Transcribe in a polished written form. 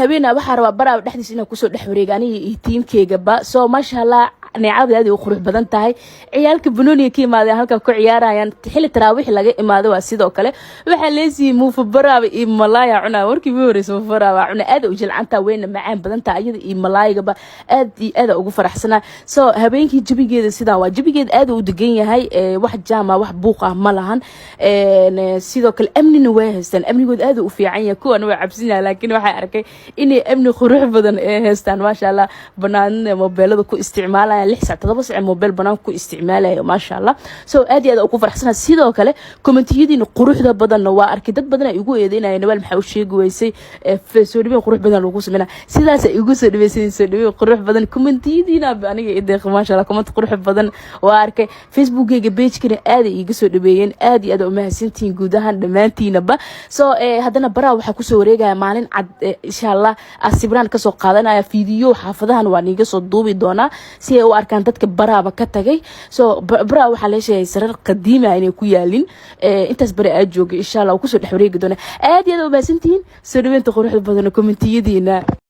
Habeena waxaa rabaa Baraawe dhexdiisa inaan kusoo dhex wareega, aniga iyo teamkeygaba. So maasha Allah, neecada aad u qurux badan tahay. Ciyaalka banooniga ka imaadeen, halka ku ciyaarayaan. Xilli taraawiix laga imaado waa. Sidoo kale waxaa leesiiyey muufa Baraawe iyo malaaya cunaa. Markii ugu horeysa muufa Baraawe cuna, aad u jilcantaa, weyna macaan badan tahay iyada iyo malaayigaba. Aad iyo aad ugu faraxsanaa. So habeenkii jabigeeda sidaan waa, jabigeeda aad u degan yahay, wax jaama, wax buuq ah ma lahan. Sidoo kale amnina way haystaan, amnigooda aad u fiican yahay. Kuwan waa cabsinaya, laakiin waxaa arkay inay amni qurux badan ee haystaan, maasha Allah. Banaanina mobeelada ku isticmaalaya, 6 sac, 7 sac mobile banaanka ku isticmaalayo, maasha Allah. So aad iyo aad ugu faraxsana. Sidoo kale commentiyadiina quruxda badanna waa arkay. Dad badan ay igu eedeynaya, "Nawaal, maxaa u sheegi weysay soo dhaweyn qurux badan lagu sameynaa?" Sidaas ay igu soo dhaweysay, soo dhaweyn qurux badan. Commentiyadiina aniga i deeq, maasha Allah. Comment qurux badan waa arkay. Facebookgayga pagekana aad ay iiga soo dhaweeyeen. Aad iyo aad u mahadsantihiin guud ahaan dhammaantiinaba. So haddana Baraa waxaa kusoo wareegaya maalin cad, insha Allah, asibraan kasoo qaadanaya video. Xaafadahan waa niiga soo duubi doonaa si ay u arkaan dadka Baraaba ka tagay. So Baraa waxaa la sheegay sarar qadiima inay ku yaalin. Intaas bari aad joogay, insha Allah, kusoo dhex wareegi doona. Aad iyo aad u mahadsantihiin soo dhaweynta quruxda badan, commentiyadiina.